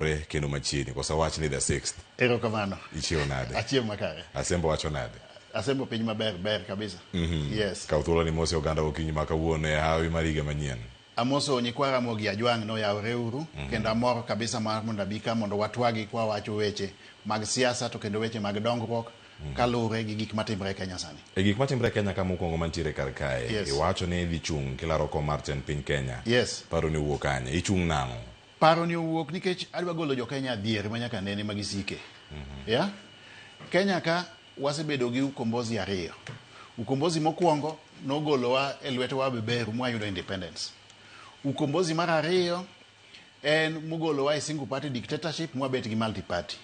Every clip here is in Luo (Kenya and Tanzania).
Re kendo machiegni koso awach ni the sixth. Erokamano. Ichiew nade? Achiew makare. Asembo wacho nade? Asembo piny maber, ber kabisa. Yes. Kaw thuolo ni mosi oganda okinyi ma kawuono e hawi mar higa manyien. Amoso nyikwa Ramogi Ajwang' noyawre uru kendo amor kabisa mar mondo abi ka mondo watwagi kwa wacho weche mag siasa to kendo weche mag dongruok kaluwre gi gik matimre e Kenya sani. E gik matimre e Kenya ka mokwongo mantiere kar kae, Yes. iwacho ni idhi chung' kilaro kom mar tend piny Kenya. Yes. Paro ni owuok kanye? Ichung' nang'o? Paro ni owuok nikech adwa golo jo Kenya dhier ma nyaka nene ma gisike. Yeah? Kenya ka wasebedo gi ukombozi ariyo. Ukombozi mokwongo nogolowa e lwet wabeberu mwayudo independence. Ukombozi mar ariyo en mogolowa e single party dictatorship mwabet gi multi party.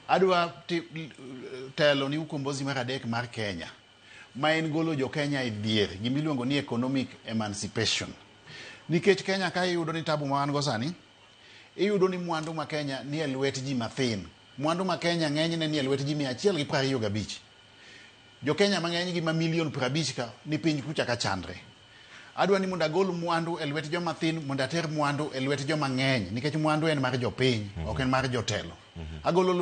Adwa telo ni ukombozi mar adek mar Kenya ma en golo jo Kenya e dhier, gima iluongo ni economic emancipation. Nikech Kenya ka iyudo ni tabu ma wan go sani, iyudo ni mwandu ma Kenya ni e lwet ji mathin. Mwandu ma Kenya ng'enyne ni e lwet ji 125. Jo Kenya mang'eny gi ma milion 50 ka ni piny kucha ka chandre. Adwa ni mondo agol mwandu e lwet joma thin mondo ater mwandu e lwet joma ng'eny nikech mwandu en mar jopiny ok en mar jotelo. Agolo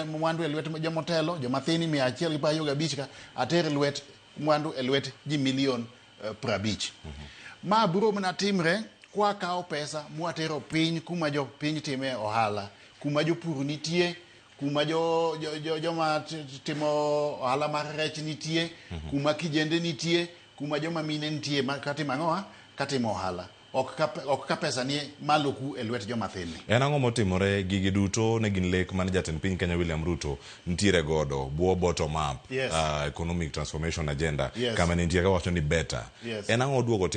mwandu e lwet joma otelo, joma thin 125 ka ater lwet mwandu e lwet ji milion 50. Ma biro mana timre kwakawo pesa mwatero piny kuma jopiny time ohala, kuma jopur nitie, kuma joma timo ohala mar rech nitie, kuma kijende nitie, kuma joma mine nitie katimo ang'owa katimo ohala. Ok ka pesa ni malo ku e lwet joma thin ni. En ang'o motimore? Gigi duto ne gin lek mane jatend piny Kenya William Ruto nitiere godo bwo bottom up economic transformation agenda kama ne nitie kawacho ni better. En ang'o duogo timo?